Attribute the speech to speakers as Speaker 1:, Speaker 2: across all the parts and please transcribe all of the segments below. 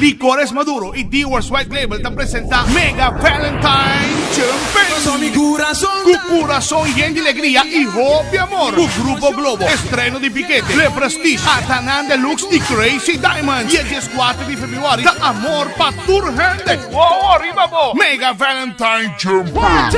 Speaker 1: Licores Maduro y Dewar's White Label ta presenta Mega Valentine Champagne. Cu curason yen di legria y hopi amor. Cu Grupo Globo, Estreno di Piquete, Le Prestige, Atanan Deluxe y Crazy Diamonds. Y e diescuater di februari ta amor pa tur hende. Wow ariba bo! Mega Valentine Champagne.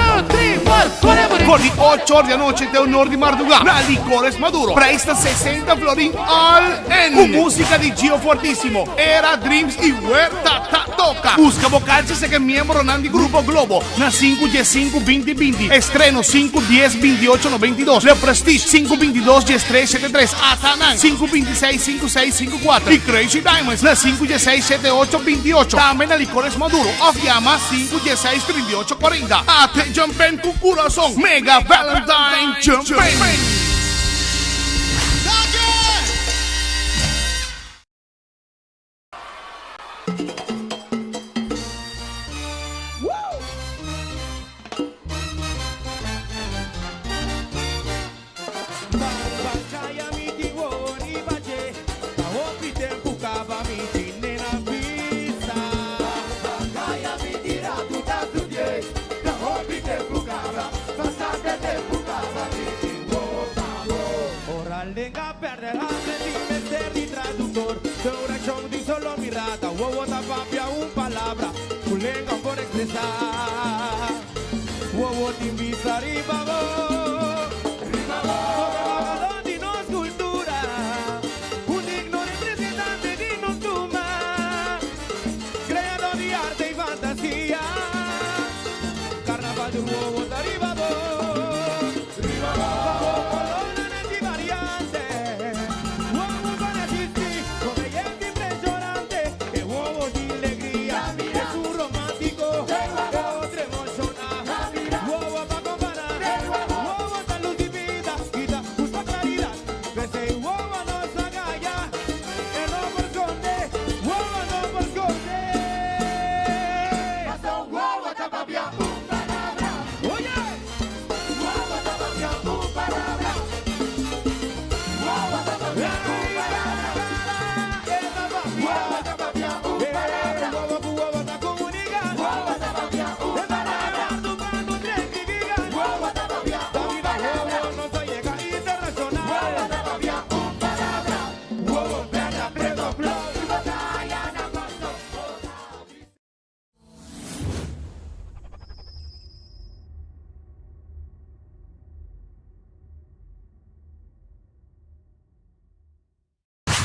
Speaker 1: For di ocho or di anochi te un or di marduga na Licores Maduro. Prijs ta sesenta florin all in. Cu musica di Gio Fortissimo, Era Dreams y Huerta Ta Toca. Busca bo calchi seke miembronan di Grupo Globo na sinku diesinku binti binti, Estreno sinku dies bintiocho nobentidos, Le Prestige sinku bintidos diestres shete tres, Atanan sinku bintiseis sinku seis sinku kuater y Crazy Diamonds na sinku dieseis shete ocho bintiocho. Tambe na Licores Maduro of yama sinku dieseis trintiocho kuarenta. Ate Jampen ku kurason Mega Valentine Jampen!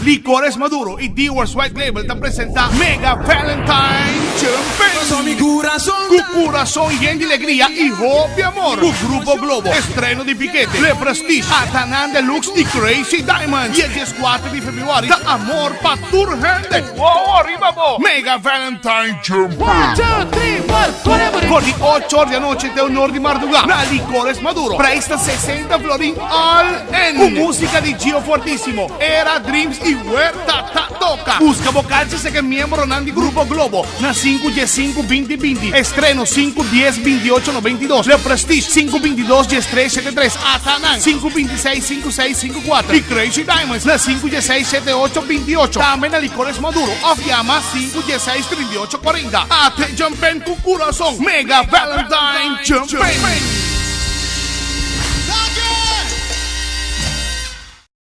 Speaker 1: Licores Maduro y Dewar's White Label ta presenta Mega Valentine Champagne. Cu curason yen di legria y hopi amor. Cu Grupo Globo, Estreno di Piquete, Le Prestige, Atanan Deluxe y Crazy Diamonds. Y e diescuater di februari ta amor pa tur hende. Wow ariba bo! Mega Valentine Champagne. For di ocho or di anochi te un or di marduga na Licores Maduro. Prijs ta sesenta florin all in. Cu musica di Gio Fortissimo, Era Dreams y Huerta Ta Toca. Busca bo calchi seke miembronan di Grupo Globo na sinku diesinku binti binti, Estreno sinku dies bintiocho nobentidos, Le Prestige sinku bintidos diestres shete tres, Atanan sinku bintiseis sinku seis sinku kuater y Crazy Diamonds na sinku dieseis shete ocho bintiocho. Tambe na Licores Maduro of yama sinku dieseis trintiocho kuarenta. Ate Jampen ku kurason! Mega Valentine Jampen!